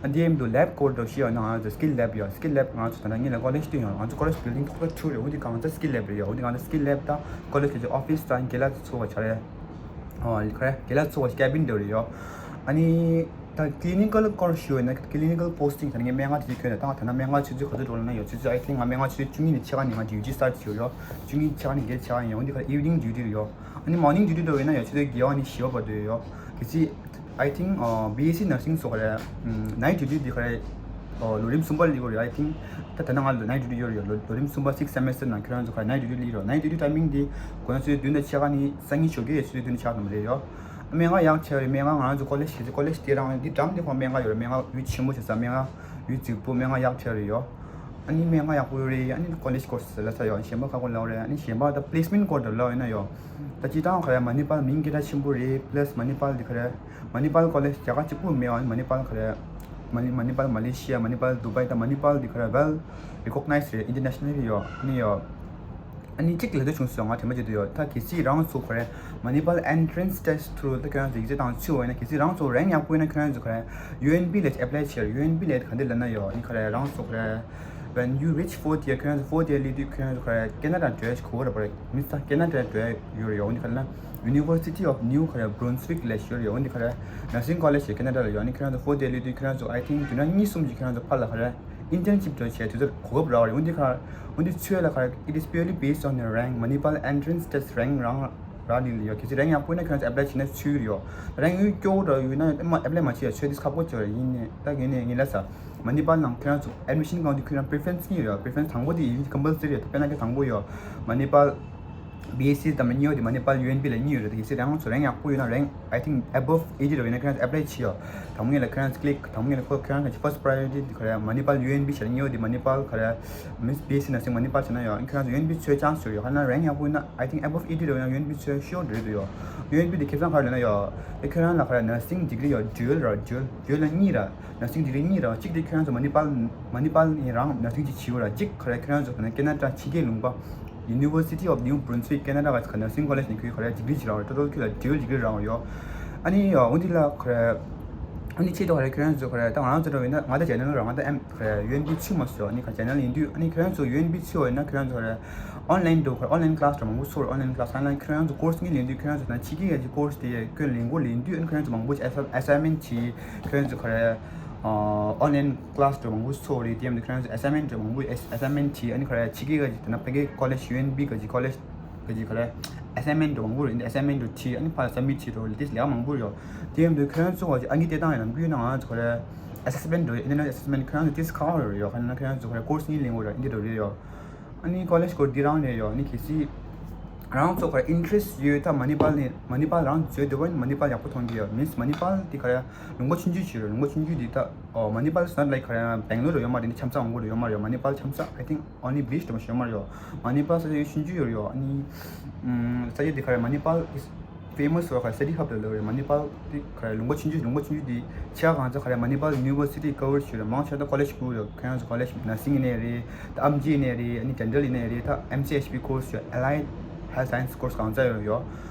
ཨ་འདི་ཡིན་དུ་ལེབ་ཀོ་ཌི་ཤི་ཡོད་ན་ང་ཚོ་སི་ཀིལ་ལེབ་ཡོད། སི་ཀིལ་ལེབ་ང་ཚོ་ད་ནང་ངེད་ལ་ཀོ་ལེཇ་བཏོན་ཡོད། ང་ཚོ་ཀོ་ལེཇ་བིལ་ཌིང་ཐོག་ད་ཆུ་རེད། འོ་འདི་གང་ཚ་སི་ཀིལ་ལེབ་རེད་ཡོད། འོ་འདི་གང་ཚ་སི་ཀིལ་ལེབ་དང་ཀོ་ལེཇ་གི་ཨོ་ཕི་སི་དང་རྒན་ལགས་ཚོ་བ་ཆ་རེད། ཨོ་ཁོ་རེ་རྒན་ལགས་ཚོ་བ་ཀེ་བིན་འདྲ་རེད་ཡོད། ཨ་ནི། ད་ཀི་ལི་ནི་ཀལ་ཀོར་སི་ཡོད་ན་ཀི་ལི་ནི་ཀལ་པོ་སི་ཊིང་ད་ནི་ངས་སྨན་ཁང་དེ་ཅིག་ཁྱོན་ནས་བཏང་། ད་ནི་སྨན་ཁང་ཆུ་ཚོད་ག་ཚོད་འགྲོ་ལ་ན་ཡོད། ཆུ་ཚོད་ཨའི་ཐིང་ང་སྨན་ཁང་ཆུ་ཚོད་བཅུ་གཉིས་ནས་ཕྱེད་ཀ་ནས་ང་ཌིའུ་ཊི་སི་ཊར་བྱེད་ཡོད། བཅུ་གཉིས་ཕྱེད་ཀ་ནས་བརྒྱད་ཕྱེད་ཀ་ཡིན། འོན་ཏེ་ཁ་ཨི་ཝི་ནིང་ཌིའུ་ཊི་རེད་ཡོད། ཨ་ནི་མོར་ནིང་ཌིའུ་ཊི་འགྲོ་ཡོད་ན་ཡོད། ཆུ་ཚོད་བརྒྱད་པ་ནས་བཞི་པ་བར་དུ་ཡོད། གལ་སྲིད་ཨའི་ཐིང་བི་ཨེས་སི་ནར་སིང་སོགས་ཁ་རེད། ནའིཊ་ཌིའུ་ཊི་འདི་ཁ་རེད། ལོ་རིམ་གསུམ་པ་ལ་སླེབས་ཡོད་རེད། ཨའི་ཐིང་ད་ད་ནི་ང་ལ་ནའིཊ་ཌིའུ་ཊི་ཡོད་རེད་ཡོད། ལོ་རིམ་གསུམ་པ་སིགས་སེ་མེ་སི་ཊར་ནང་ཁྱེད་རང་ཚོ་ཁ་རེད་ནའིཊ་ཌིའུ་ཊི་སླེབས་ཡོད་རེད། ནའིཊ་ཌིའུ་ཊི་ཊའི་མིང་འདི་དགོང་དག་ཆུ་ཚོད་བདུན་དང་ཕྱེད་ཀ་ནས་སང་ཉིན་ཞོགས་ཀའི་ཆུ་ཚོད་བདུན་དང་ཕྱེད་ཀ་ཙམ་རེད་ཡོད། སྨན་ཁང་ཡག་ཆེ་བ་རེད། སྨན་ཁང་ང་རང་ཚོ་ཀོ་ལེཇ་གི་ཀོ་ལེཇ་དེ་རང་འདི་འགྲམ་དེ་ཁོ་སྨན་ཁང་ཡོད་རེད། སྨན་ཁང་ཡུལ་ཆེན་པོ་བྱས་ས་སྨན་ཁང་ཡུལ་རྫིག་པོ། སྨན་ཁང་ཡག་ཆེ་བ་རེད་ཡོད། ཨ་ནི་སྨན་ཁང་ཡག་པོ་ཡོད་རེད། ཨ་ནི་ཀོ་ལེཇ་ཀོར་སི་ལ་ས་ཡོད། གཞན་པ་ཁག་པོ་ལབ་རེད། ཨ་ནི་གཞན་པ་ད་པི་ལེ་སི་མེན་ཊི་ཀོར་ཌི་ལབ་ཡོད་ན་ཡོད། ད་སྤྱིར་བཏང་ཁ་རེད་མ་ནི་པཱལ་མིང་སྐད་གྲགས་ཆེན་པོ་རེད། པི་ལ་སི་མ་ནི་པཱལ་འདི་ཁ་རེད་མ་ནི་པཱལ་ཀོ་ལེཇ་རྒྱ་གར་གཅིག་པུ་མེད་པ། ཨ་ནི་མ་ནི་པཱལ་ཁ་རེད་མ་ནི་མ་ནི་པཱལ་མ་ལེ་ཤི་ཡ་མ་ནི་པཱལ་དུ་བྷའི་ད་མ་ནི་པཱལ་འདི་ཁ་རེད་ཝེལ་རི་ཀོག་ནའིཛ་རེད། ཨིན་ཊར་ནེ་ཤ་ནལ་ཡོད། ཨ་ནི་ཡོད། ཨ་ནི་གཅིག་ལབ་འདོད་བྱུང་སོང་། ང་དྲན་པ་བརྗེད་འདོད་ཡོད། ད་གལ་སྲིད་རང་ཚོ་ཁོ་རེ་མ་ནི་པཱལ་ཨེན་ཊི་རན་སི་ཊེ་སི་ཊི་ཐུ་རུ་ད་ཁྱོད་རང་ཚོ་ཡིག་ཚད་བཏང་ཚུད་པ་ཡིན་ན། གལ་སྲིད་རང་ཚོ་རེངག་ཡག་པོ་ཡིན་ན་ཁྱོད་རང་ཚོ་ཁོ་རེ་ཡུ་ཨེན་པི་ལ་ཨེ་པ་ལའི་བྱེད། ཡུ་ཨེན་པི་ལ་ག་འདྲ་ལབ་ན་ཡོད། ཨ་ནི་ཁོ་རེ་རང་ཚོ་ཁོ་རེ་when you reach fourth year ཁྱོད་རང་ཚོ་ཕོར་ཐི་ཡར་ཁྱོད་རང་ཚོ་ཁོ་རེ་ཁེ་ན་ཌ་འགྲོ་ཡག་གོ་སྐབས་རག་པ་རེད། མི་ཚང་ཁེ་ན་ཌ་འགྲོ་ཡག་ཡོད་རེད་ཡོད། ཨ་ནི་ཁོ་རེ་ན་University of New ཁོ་རེ་Brunswick ལ་ཡོད་རེད་ཡོད། ཨ་ནི་ཁོ་རེ་ནར་སིང་ཀོ་ལེཇ་ཁེ་ན་ཌ་ལ་ཡོད། ཨ་ནི་ཁྱོད་རང་ཚོ་ཕོར་ཐི་ཡར་སླེབས་དུས་ཁྱོད་རང་ཚོ་ཨའི་ཐིང་བདུན་ཕྲག་གཉིས་གསུམ་ཅིག་ཁྱོད་རང་ཚོ་ཕར་ལ་ཁོ་རེ་ཨིན་ཊརན་ཤིབ་འདྲ་བྱས་དུས་ཚོད་གོ་སྐབས་རག་པ་རེད། འོན་ཏེ་ཁ་འོན་ཏེ་ཚོད་ལ་ཁ་it is purely based on your rank མ་ནི་པཱལ་ཨེན་ཊི་རན་སི་ཊེ་སི་ཊི་རེང་རང་རག་ནི་ཡོད། གལ་སྲིད་རེང་ཡག་པོ་ཡིན་ན་ཁྱོད་རང་ཚོ་ཨེ་པ་ལའི་བྱེད་ན་ཚུད་ཀྱི་ཡོད། རེང་ཡོད་སྐྱོ་བོ་འདྲ་ཡོད་ན་ཨེ་པ་ལའི་མ་བྱེད་ཡ་ཚོད་དེ་ཁག་པོ་ཅིག་རེད། ཡིན་ནའི་ད་ཡིན་ནའི་ངས་ལབ་ས་མ་ནི་པཱལ་ནང་ཁྱོད་རང་ཚོ་ཨེ་ཌི་མི་ཤན་གང་དུ་ཁྱོད་རང་པི་རི་ཕེ་རེན་སི་གཉིས་ཡོད། པི་རི་ཕེ་རེན་སི་དང་པོ་དེ་ཡིན་ཀམ་པལ་སི་རི་ཡོད། དཔེར་ན་ཁྱོད་དང་པོ་ཡོད་མ་ནི་པཱལ་བི་ཨེས་སི་དང་མ་གཉིས་ཡོད་དེ་མ་ནི་པཱལ་ཡུ་ཨེན་པི་ལ་གཉིས་ཡོད་རེད། དེ་གལ་སྲིད་རང་ཚོ་རེང་ཡག་པོ་ཡོད་ན་རེང་I think above eighty རེད་ཡིན་ན་ཁྱོད་རང་ཚོ་ཨེ་པ་ལའི་བྱེད་ཡོད། དང་པོ་ངེད་ལ་ཁྱོད་རང་ཚོ་ཀི་ལིག་དང་པོ་ངེད་ལ་ཁོ་ཁྱོད་རང་ཚོ་ཕར་སི་པ་ར་ཡོ་རི་ཊི་དེ་ཁོ་རེད་མ་ནི་པཱལ་ཡུ་ཨེན་པི་བྱས་ན་གཉིས་ཡོད་དེ་མ་ནི་པཱལ་ཁོ་རེད་མིན་བི་ཨེས་སི་ནར་སིང་མ་ནི་པཱལ་བྱས་ན་ཡོད། ཁྱོད་རང་ཚོ་ཡུ་ཨེན་པི་ཚོའི་ཆན་སི་ཡོད་ཡོད། ཁ་ན་རེང་ཡག་པོ་ཡོད་ན་I think above eighty རེད་ཡོད་ན་ཡུ་ཨེན་པི་ཚོའི་ཤོར་རེད་དུ་ཡོད། ཡུ་ཨེན་པི་དེ་ཁེ་བཟང་ག་རེ་ལབ་ན་ཡོད་དེ་ཁྱོད་རང་ལ་ཁོ་རེད་ནར་སིང་ཌི་གི་རི་ཡོད་ཌུ་ཨལ་ར་ཌུ་ཨལ་ཌུ་ཨལ་ལ་གཉིས་ར་ནར་སིང་ཌི་གི་རི་གཉིས་ར་གཅིག་དེ་ཁྱོད་རང་ཚོ་མ་ནི་པཱལ་མ་ནི་པཱལ་ནས་རང་ནར་སིང་ཅིག་བྱེད་ཡོད་ར་གཅིག་ཁོ་རེད་ཁྱོད་རང་ཚོ་ཁོ་ན་ཁེ་ན་ཌ་ཕྱི་རྒྱལ་ལུང་པ། University of New Brunswick Canada ག་ནར་སིང་ཀོ་ལེཇ་ནས་ཁོས་ཁོ་རེ་ཌི་གི་རི་ཅིག་རག་པ་རེད། ཊོ་ཊལ་ཁོ་ལ་ཌུ་ཨལ་ཌི་གི་རི་རག་པ་ཡོད། ཨ་ནི་ཡོད་འོན་ཏེ་ལ་ཁོ་རེ་ཨ་ནི་ཆེད་དུ་ཁོ་རེ་ཁྱོད་རང་ཚོ་ཁོ་རེ་ད་ང་རང་ཚོ་འདྲ་བོ་ཡིན་ན་ང་ད་ཇེ་ནེ་རལ་ར་ང་ད་ཨེམ་ཁོ་རེ་ཡུ་ཨེན་པི་ཚུད་མ་སོང་། ཨ་ནི་ཁོ་ཇེ་ནེ་རལ་ཡིན་དུས་ཨ་ནི་ཁྱོད་རང་ཚོ་ཡུ་ཨེན་པི་ཚུད་པ་ཡིན་ན་ཁྱོད་རང་ཚོ་ཁོ་རེ་ཨོན་ལན་འགྲོ་ཁོ་རེ་ཨོན་ལན་ཀ་ལ་སི་འདྲ་མང་པོ་ཚོར་ཨོན་ལན་ཀ་ལ་སི་ཨ་ནི་ཁྱོད་རང་ཚོ་ཀོར་སི་གཉིས་ལེན་དུས་ཁྱོད་རང་ཚོ་ད་ཕྱི་རྒྱལ་གྱི་ཀོར་སི་དེ་ཁྱོད་ལེན་གོ་ལེན་དུས་ཨ་ནི་ཁྱོད་རང་ཚོ་མང་པོ་ཅིག་ཨེ་སའི་མེན་ཊི་བྱེད་ཁྱོད་རང་ཚོ་ཁོ་རེ་ཨོན་ལན་ཀ་ལ་སི་འདྲ་མང་པོ་ཚོར་རེད། དེ་ཡང་དུ་ཁྱོད་རང་ཚོ་ཨེ་སའི་མེན་ཊི་འདྲ་མང་པོ་ཨེ་སའི་མེན་ཊི་བྱེད། ཨ་ནི་ཁོ་རེ་ཕྱི་རྒྱལ་གྱི་དེ་ན་ཕ་གི་ཀོ་ལེཇ་ཡུ་ཨེན་པི་ག་ཅིག་ཀོ་ལེཇ་ག་ཅིག་ཁོ་རེ་ཨེ་སའི་མེན་ཊི་འདྲ་མང་པོ་རེད། ཨེ་སའི་མེན་ཊི་འདྲ་བྱེད་ཨ་ནི་ཕར་སབ་མིཊ་བྱེད་འགྲོ་ལས་དེ་ལས་མང་པོ་ཡོད། དེ་ཡང་དུ་ཁྱོད་རང་ཚོ་ཨ་ནི་དེ་དང་ཡང་ན་དགོས་ན་ང་ཚོ་ཁོ་རེ་ཨེ་སེ་སི་མེན་ཊི་འདྲ་ཨིན་ཊར་ནལ་ཨེ་སེ་སི་མེན་ཊི་ཁྱོད་རང་ཚོ་དེ་ཁག་པོ་རེད་ཡོད། ཁ་ན་ཁྱོད་རང་ཚོ་ཁོ་རེ་ཀོར་སི་གཉིས་ལེན་དགོས་རེད། ཨིན་དེ་འདྲ་རེད་ཡོད། ཨ་ནི་ཀོ་ལེཇ་སྐོར་འདི་རང་རེད་ཡོད། ཨ་ནི་གལ་སྲིད་རང་ཚོ་ཁོ་ར་ཨིན་ཊི་རེ་སི་ཊི་ཡོད་ད་མ་ནི་པཱལ་ནས་མ་ནི་པཱལ་རང་འཛུལ་འདོད་པ་ཡིན་མ་ནི་པཱལ་ཡག་པོ་མཐོང་གི་ཡོད། མིན་སི་མ་ནི་པཱལ་འདི་ཁོ་ར་ལུང་པ་ཆུང་ཆུང་ཞིག་རེད། ལུང་པ་ཆུང་ཆུང་འདི་ད་ཨོ་མ་ནི་པཱལ་ཟེར་ན་ལའིཀ་ཁོ་ར་བེང་ལོར་ཡོད་མ་རེད། འདི་ཆ་ཚང་མང་པོ་རེད་ཡོད་མ་རེད། མ་ནི་པཱལ་ཆ་ཚང་I think only beach དུ་མ་ཞིག་ཡོད་མ་རེད་ཡོད། མ་ནི་པཱལ་ས་ཆ་ཡོད་ཆུང་ཆུང་ཡོད་རེད་ཡོད། ཨ་ནི་ས་ཆ་འདི་ཁོ་ར་མ་ནི་པཱལ་is famous for ཁ་སི་ཊི་ཧབ་ལ་ལབ་རེད། མ་ནི་པཱལ་དེ་ཁ་རེ་ལུང་པ་ཆུང་ཆུང་ལུང་པ་ཆུང་ཆུང་དེ་ཆེ་གང་ཚ་ཁ་རེ་མ་ནི་པཱལ་ཡུ་ནི་ཝར་སི་ཊི་ཀ་བར་བྱེད་རེད། མང་ཆེ་ད་ཀོ་ལེཇ་ཀུ་ཡོད། ཁྱོད་རང་ཚོ་ཀོ་ལེཇ་ནར་སིང་ཡིན་ནའི་རེད། ད་ཨེམ་ཇི་ཡིན་ནའི་རེད། ཨ་ནི་ཌེན་ཊལ་ཡིན་ནའི་རེད། ད་ཨེམ་སི་ཨེཆ་པི་ཀོར་སི་ཡོད། Allied Health Science ཀོར་སི་གང་ཚ་ཡོད་ཡོད།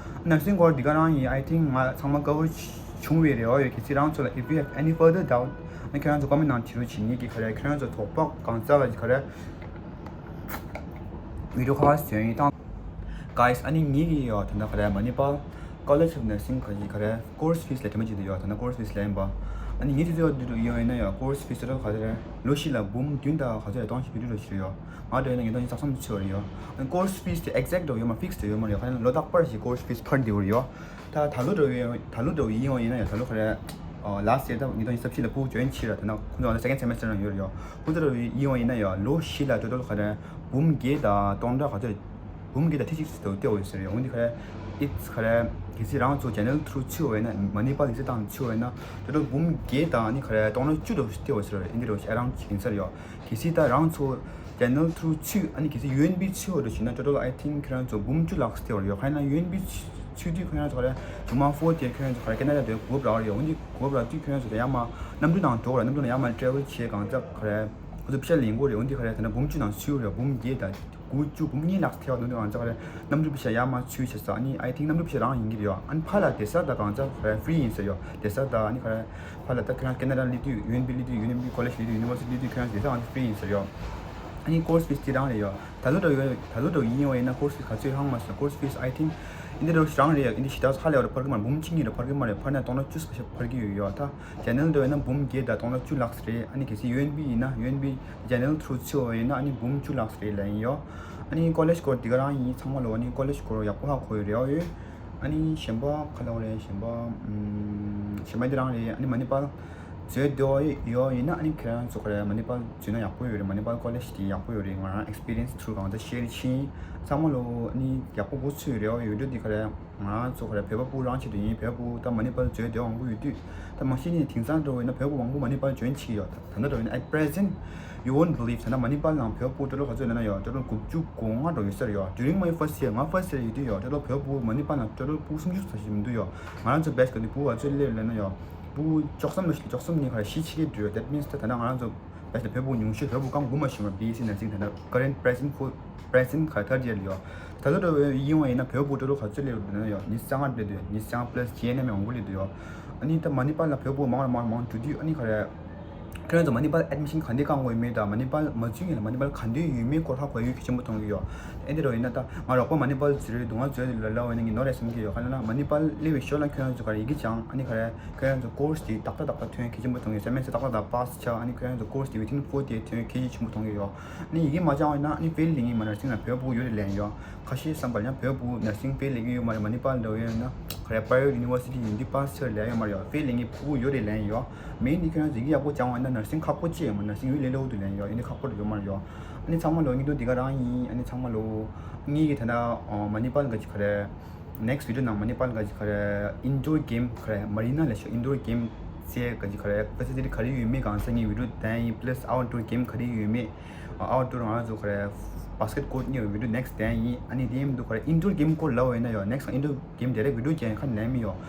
ནར་སིང་ཀོར་སི་འདི་ག་རང་ཡིན། I think ང་ཚང་མ་ཀ་བར་བྱུང་བའི་རེ་བ་ཡོད། གལ་སྲིད་རང་ཚོ་ལ་if you have any further doubt ཨ་ནི་ཁྱོད་རང་ཚོ་ཀོ་མེན་ཊི་ནང་བྲིས་རོགས་བྱེད། ངེད་ཀྱིས་ཁ་རེ་ཁྱོད་རང་ཚོ་དོགས་པ་གང་ཚ་ག་ཅིག་ཁ་རེ་བི་ཌི་ཡོ་ཁ་ཁ་བཟོས་ཡིན་བཏང་། Guys ཨ་ནི་ངེད་ཀྱིས་ཡོད་ད་ལྟ་ཁ་རེ་མ་ནི་པཱལ་College of Nursing ག་ཅིག་ཁ་རེ་ཀོར་སི་ཕིས་ལ་དྲི་མ་བྱེད་དུ་ཡོད། ད་ལྟ་ཀོར་སི་ཕིས་ལ་ཡིན་པ། ཨ་ནི་ངེད་ཚོ་ཚོ་འདི་འདྲ་ཡོང་ཡིན་ན་ཡོད། ཀོར་སི་ཕིས་ད་ལྟ་ཁ་རེ་ལོ་གཅིག་ལ་འབུམ་བདུན་དང་ག་ཚོད་རེ་གཏོང་ཞིག་བི་ཌི་ཡོ་འགྲོ་ཞིག་ཡོད། ང་འདྲ་ཡིན་ན་ཉིས་སྟོང་ཉི་ཤུ་རྩ་གསུམ་ཚོད་རེ་ཡོད། ཨ་ནི་ཀོར་སི་ཕིས་དེ་ཨེག་ཛེག་འདྲ་ཡོད་མ་ཕིག་སི་འདྲ་ཡོད་མ་རེད། ཁ་རེ་ལོ་རྟག་པར་ཞིག་ཀོར་སི་ཕིས་འཕར་འདི་བར་ཡོད། ད་ད་ལོ་འདྲ་བའི་ད་ལོ་འདྲ་བའི་ཡིན་ཡོང་ཡིན་ན་ཡང་ད་ལོ་ཁ་རེ་ལ་སི་ཡར་ད་ཉིས་སྟོང་ཉི་ཤུ་རྩ་བཞི་ལ་ཕྲུ་གུ་ཇོ་ཡིན་བྱས་ར། ད་ན་ཁོང་ཚོ་ད་སེ་ཀེན་ཌ་སེ་མེ་སི་ཊར་ནང་ཡོད་རེད་ཡོད། ཁོང་ཚོ་འདྲ་བའི་ཡིན་ཡོང་ཡིན་ན་ཡང་ལོ་བཞི་ལ་ཊོ་ཊལ་ཁ་རེ་འབུམ་བརྒྱད་དང་སྟོང་ཕྲག་ག་ཚོད་འབུམ་བརྒྱད་དང་ཁྲི་གཅིག་ཙམ་དུ་སྟེར་བ་ཡོད་ཟེར་རེད། འོན་ཏེ་ཁ་རེ་ཨིཊ་ཁ་རེ་གལ་སྲིད་རང་ཚོ་ཅེ་ནལ་ཐུ་རུ་ཚུད་པ་ཡིན་ན་མ་ནི་པཱལ་ལི་ཚེ་དང་ཚུད་པ་ཡིན་ན་ཊོ་ཊལ་འབུམ་བརྒྱད་དང་ཨ་ནི་ཁ་རེ་སྟོང་ཕྲག་བཅུ་དུ་སྟེར་བ་ཟེར་རེད། ཨིན་དེ་རོ་ཨེ་རའུན་ཌི་ཡིན་ས་རེད་ཡོད། གལ་སྲིད་ད་རང་ཚོ་ཅེ་ནལ་ཐུ་རུ་ཚུད་ཨ་ནི་གལ་སྲིད་ཡུ་ཨེན་པི་ཚུད་པ་འདྲ་བྱས་ན་ཊོ་ཊལ་I think ཁྱོད་རང་ཚོ་འབུམ་བཅུ་ལྷག་སྟེར་བ་ཡོད། ཁ་ཡིན་ན་ཡུ་ཨེན་པི་ཚུད་དུས་ཁྱོད་རང་ཚོ་ག་རེ་ཇུ་མ་ཕོར་ཐི་ཡར་ཁྱོད་རང་ཚོ་ག་རེ་ཁེ་ན་ཌ་དུ་གོ་སྐབས་རག་རེད། འོན་ཏེ་གོ་སྐབས་རག་དུས་ཁྱོད་རང་ཚོ་ཡར་མར་གནམ་གྲུ་ནང་འགྲོ་རེད། གནམ་གྲུ་ནང་ཡར་མར་ཊེ་རེ་ཝལ་བྱེད་གང་ཙམ་ག་རེ་ཁོ་ཚོ་ཕྱིར་ལེན་དགོས་རེད། འོན་ཏེ་ག་རེ་ད་ནི་འབུམ་བཅུ་ནང་ཚུད་རེད། འབུམ་བརྒྱད་དང་ དགུ་བཅུ་གོང་གཉིས་ལགས་ཐེ་བ་དུང་དུ་ང་ཚོ་ག་རེ་གནམ་གྲུ་པི་ཤ་ཡར་མར་ཚུར་བྱས་ས། ཨ་ནི་I think གནམ་གྲུ་པི་ཤ་རང་ཡིན་གྱི་རེད་ཡོད། ཨ་ནི་ཕར་ལ་བསྡད་ས་ད་གང་ཚ་ག་རེ་ཧྥི་རི་ཡིན་ས་ཡོད། བསྡད་ས་ད་ཨ་ནི་ག་རེ་ཕར་ལ་ད་ཁྱོད་རང་ཀེ་ན་ཌ་སླེབས་དུས་ཡུ་ཨེན་བི་སླེབས་དུས་ཡུ་ཨེན་བི་ཀོ་ལེཇ་སླེབས་དུས་ཡུ་ནི་ཝར་སི་ཊི་སླེབས་དུས་ཁྱོད་རང་བསྡད་ས་ཨ་ནི་ཧྥི་རི་ཡིན་ས་ཡོད། ཨ་ནི་ཀོར་སི་ཕི་སི་དེ་རང་རེད་ཡོད། ད་ལོ་འདྲ་ཡོད། ད་ལོ་འདྲ་ཡིན་པ་ཡིན་ན་ཀོར་སི་ཕི་སི་ག་ཚོད་ཧང་མ་སོང་། ཀོར་སི་ཕི་སི་I think འདི་འདྲ་རང་རེད་ཡོད། འདི་ཞེ་དྲག་ཧ་ལས་པ་རེད། འཕར་གི་མ་རེད། འབུམ་གཅིག་གཉིས་རེད། འཕར་གི་མ་རེད། འཕར་ན་སྟོང་ཕྲག་བཅུ་ཙམ་ཞིག་འཕར་གི་ཡོད་ཡོད་ད། ཇེ་ནེ་རལ་འདྲ་ཡིན་ན་འབུམ་བརྒྱད་དང་སྟོང་ཕྲག་བཅུ་ལགས་རེད། ཨ་ནི་གལ་སྲིད་ཡུ་ཨེན་བི་ཡིན་ན་ཡུ་ཨེན་བི་ཇེ་ནེ་རལ་ཐུ་རུ་ཚུད་པ་ཡིན་ན་ཨ་ནི་འབུམ་བཅུ་ལགས་རེད་ལབ་ཡིན་ཡོད། ཨ་ནི་ཀོ་ལེཇ་སྐོར་འདི་ག་རང་ཡིན། ཚང་མ་ལོ་ཨ་ནི་ཀོ་ལེཇ་སྐོར་ཡག་པོ་ཧ་གོ་ཡོད་རེད་ཡོད། ཨ་ནི་གཞན་པ་ག་ལབ་དགོས་རེད། གཞན་པ་ཨམ། གཞན་པ་འདི་རང་རེད། ཨ་ནི་མ་ནི་པལ་འཛུལ་འདོད་ཡོད་ཡིན་ན་ཨ་ནི་ཁྱེད་རང་ཚོ་ག་རེ་མ་ནི་པལ་འཛུལ་ན་ཡག་པོ་ཡོད་རེད། མ་ནི་པལ་ཀོ་ལེཇ་དེ་ཡག་པོ་ཡོད་རེད། ང་རང་ཨེག་སི་པི་རི་ཡན་སི་ཐུ་རུ་གང་ཚ་ཤེར་ཕྱིན། ཚང་མ་ལོ་ཨ་ནི་ཡག་པོ་གོ་ཚོད་ཡོད་རེད་ཡོད། ཡོད་འདི་ག་རེ། ང་རང་ཚོ་ག་རེ་བོད་པ་ཕྲུ་གུ་རང་ཆེད་དུ་ཡིན། བོད་ཕྲུ་གུ་ད་མ་ནི་པལ་འཛུལ་འདོད་མང་པོ་ཡོད་དུས། ད་མ་གཞི་ནས་དེང་སང་འགྲོ་བ་ཡིན་ན་བོད་ཕྲུ་གུ་མང་པོ་མ་ནི་པལ་འཛུལ་བྱེད་ཀྱི་ཡོད། ད་ད་ལྟ་འགྲོ་བ་ཡིན་ན་at present you won't believe ད་ལྟ་མ་ནི་པལ་ནང་བོད་ཕྲུ་གུ་ཊོ་ཊལ་ག་ཚོད་ལབ་ན་ཡོད། ཊོ་ཊལ་དགུ་བཅུ་གོ་ལྔ་འགྲོ་ཡོད་ས་རེད་ཡོད། During my first year ང་first year ཡོད་དུས་ཡོད། ཊོ་ཊལ་བོད་ཕྲུ་གུ་མ་ནི་པལ་ནང་ཊོ་ཊལ་ཕྲུ་གུ་སུམ་ཅུ་ཙམ་ཞིག་མི་འདུག་ཡོད། ང་རང་ཚོ་བེཆ་ག་ནས་ཕྲུ་གུ་ག་ཚོད་སླེབས་ལབ་ན་ཡོད། ཕྲུ་གུ་བཅུ་གསུམ་ལ་བཅུ་གསུམ་ནས་ག་རེ་བཞི་ཕྱིན་ཡོད་རེད་ཡོད། That means ད་ད་ལྟ་ང་རང་ཚོ་བེཆ་ལ་བོད་ཕྲུ་གུ་ཉུང་ཤོས། བོད་ཕྲུ་གུ་རྐང་དགུ་མ་ཞིག་མ་བི་ཨེས་སི་ནར་སིང་ད་ལྟ་current present full present ག་ཐར་རྗེས་ལ་ཡོད། ད་ལྟ་འགྲོ་བའི་ཡིན་བ་ཡིན་ན་བོད་ཕྲུ་གུ་ཊོ་ཊལ་ག་ཚོད་སླེབས་ཡོད་ན་ཡོད། ཉི་ཤུ་རྩ་ལྔ་སླེབས་འདུག་ཉི་ཤུ་རྩ་ལྔ་plus ཇི་ཨེན་ཨེམ་མང་པོ་སླེབས་འདུག་ཡོད། ཨ་ནི་ད་མ་ནི་པལ་ལ་བོད་ཕྲུ་གུ་མང་རུ་མང་རུ་མང་འགྲོ་དུས་ཨ་ནི་ག་རེ། ཁྱོད་རང་ཚོ་མ་ནི་པལ་ཨེཌ་མི་ཤན་ག་འདྲས་བསྐང་དགོས་ཡོད་མེད་དང་མ་ནི་པལ་མ་འཛུལ་སྔོན་ལ་མ་ནི་པལ་ག་འདྲས་ཡོད་མེད་སྐོར་ཧ་གོ་ཡ་གལ་ཆེན་པོ་མཐོང་གི་ཡོད། ཨེ་འདི་འདྲ་ཡིན་ན་ད་ང་རོགས་པ་མ་ནི་པལ་འཛུལ་རེད་འདུག་ང་འཛུལ་ལ་ལ་བ་ཡིན་ན་ངས་ནོར་རེད་བསམ་གྱི་ཡོད། ག་ལབ་ན་མ་ནི་པལ་སླེབས་པའི་ཞོར་ལ་ཁྱོད་རང་ཚོ་ག་རེ་ཡི་གེ་སྦྱང་ཨ་ནི་ག་རེ། ཁྱོད་རང་ཚོ་ཀོར་སི་དེ་ཏག་ཏག་ཏག་ཏག་ཐོན་གལ་ཆེན་པོ་མཐོང་གི་ཡོད། སེ་མེ་སི་ཊར་ཏག་ཏག་པཱ་སི་ཆགས། ཨ་ནི་ཁྱོད་རང་ཚོ་ཀོར་སི་དེ་within four day་ཐོན་གལ་ཆེན་པོ་མཐོང་གི་ཡོད། ཨ་ནི་ཡི་གེ་མ་སྦྱང་བ་ཡིན་ན་ཨ་ནི་ཕེལ་ལེགས་ཉེས་མ་ནར་སིང་ལ་བོད་ཕྲུ་གུ་ཡོད་རེད་ལན་ཡོད། ཁ་ཤས་བསམ་པ་ཡང་བོད་ཕྲུ་གུ་ནར་སིང་ཕེལ་ལེགས་ཉེས་ཡོད་མ་རེད། མ་ནི་པལ་འདྲ་བོ་ཡོད་ན་ག་རེ་པ་རའི་ཝེཊ་ཡུ་ནི་ཝར་སི་ཊི་ཡིན་དུས་པཱ་སི་ཆགས་ལན་ཡོད་མ་རེད་ཡོད། ཕེལ་ལེགས་ཉེས་ཕྲུ་གུ་ཡོད་རེད་ལན་ཡོད། མེན་དེ་ཁྱོད་རང་ཚོ་ཡི་གེ་ཡག་པོ་སྦྱང་བ་ཡིན་ན་ནར་སིང་ཁག་པོ་ཅིག་ཡོད་མ་ནར་སིང་ཡོད་ལེ་ལེ་འོ་དུ་ལན་ཡོད། ཨ་ནི་ཚང་མ་ལོ་ངེས་དོན་འདི་ག་རང་ཡིན། ཨ་ནི་ཚང་མ་ལོ་ངེད་ཀྱི་ད་ལྟ་མ་ནི་པལ་ག་ཅིག་ག་རེ། next video ནང་མ་ནི་པལ་ག་ཅིག་ག་རེ་indoor game ག་རེ་མ་རི་ན་ལ་ཤོ་indoor game རྩེ་ག་ཅིག་ག་རེ་ཕ་སི་ལི་ཊི་ག་རེ་ཡོད་མེད་གང་ས་ངའི་video བསྟན་ཡིན། plus outdoor game ག་རེ་ཡོད་མེད་outdoor ང་ཚོ་ག་རེ་basketball གཉིས་video next བསྟན་ཡིན། ཨ་ནི་དེ་མི་འདུག་ག་རེ་indoor game སྐོར་ལབ་པ་ཡིན་ན་ཡང་next indoor game direct video ཅན་ཁ་ནས་མི་ཡོང་།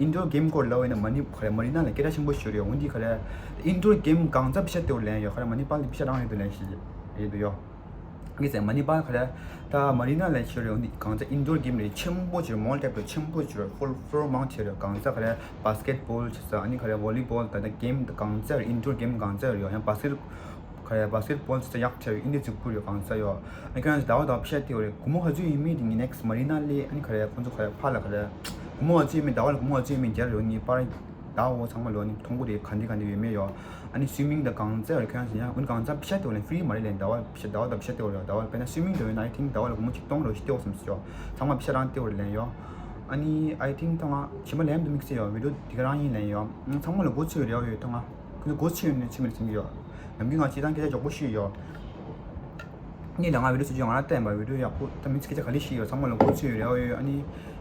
indoor game སྐོར་ལབ་པ་ཡིན་ན་མ་ནི་ག་རེ་མ་རི་ན་ལ་སྐད་གྲགས་ཆེན་པོ་ཞིག་རེད། འོན་ཏེ་ག་རེ་indoor game གང་ཚ་པི་ཤ་ཏེ་བ་ལན་ཡོད། ག་རེ་མ་ནི་པལ་དེ་པི་ཤ་རང་རེད་འདུག་ལན་ཞིག་རེད་འདུག་ཡོད། ངས་ཟེར་མ་ནི་པལ་ག་རེ་ད་མ་རི་ན་ལ་ཤོར་རེད། འོན་ཏེ་གང་ཚ་indoor game རེད། ཆེན་པོ་ཅིག་རེད། mall type རེད། ཆེན་པོ་ཅིག་རེད། full floor མང་ཆེ་རེད། གང་ཚ་ག་རེ་basketball བྱེད་ས་ཨ་ནི་ག་རེ་volleyball ད་ལྟ་game གང་ཚ་རེད། indoor game གང་ཚ་རེད་ཡོད། ཡང་basket ག་རེ་basketball བྱེད་ས་ཡག་ཆེ་རེད། ཨིན་དེ་ཚིག་པུ་རེད། གང་ཚ་ཡོད། ཨ་ནི་ཁྱོད་རང་ཚོ་ཟླ་བ་ཟླ་བ་པི་ཤ་སྟེ་རེད། སྒོར་མོ་ག་ཚོད་ཡིན་མིན་དེ་ངས་next མ་རི་ན་ལས་ཨ་ནི་ག་རེ་ཁོང་ཚོ་ག་རེ་ཕ་ལ་ག་རེ་སྒོར་མོ་ག་ཚོད་ཡིན་མིན་ཟླ་བ་ལ་སྒོར་མོ་ག་ཚོད་ཡིན་མིན་རྒྱ་རེད། ངས་པར་ཟླ་བ་ཚང་མ་ལོ་ནི་མཐོང་གི་རེད། ག་འདི་ག་འདི་ཡོད་མེད་ཡོད། ཨ་ནི་swimming དང་གང་ཚ་རེད། ཁྱོད་རང་ཚོ་ཡང་འོན་ཀང་ཚ་པི་ཤ་ཏེ་བ་ལེན་free མ་རེད་ལེན། ཟླ་བ་པི་ཤ་ཟླ་བ་དང་པི་ཤ་ཏེ་བ་ལེན། ཟླ་བ་དཔེར་ན་swimming འདྲ་ཡོད་ན་I think ཟླ་བ་ལ་སྒོར་མོ་ཆིག་སྟོང་རེ་ཞིག་ཏེ་བ་སམ་སི་ཡོད། ཚང་མ་པི་ཤ་རང་ཏེ་བ་ལེན་ཡོད། ཨ་ནི་I think ད་ང་ཞིམ་པ་ལེན་དུ་དམིགས་བསལ་ཡོད། video འདི་ག་རང་ཡིན་ལེན་ཡོད། ཚང་མ་ལ་གོ་ཚོད་རེ་བ་ཡོད། ད་ང་ཁོ་ཚོ་གོ་ཚོད་ཡོད་ནས་ཚིག་མེད་ཚིག་གི་ཡོད། ནམ་རྒྱུན་ང་སྤྱིར་བཏང་སྐད་ཆ་མགྱོགས་པོ་ཤོད་ཡོད། ངས་ད་ང་video བཟོ་རྒྱུ་ང་རང་བལྟས་པ་video ཡག་པོ་ད་མི་ཚེ་སྐད་ཆ་ག་ལེ་ཤེས་ཡོད། ཚང་མ་ལ་གོ་ཚོད་རེ་བ་ཡོད། ཨ་ནི་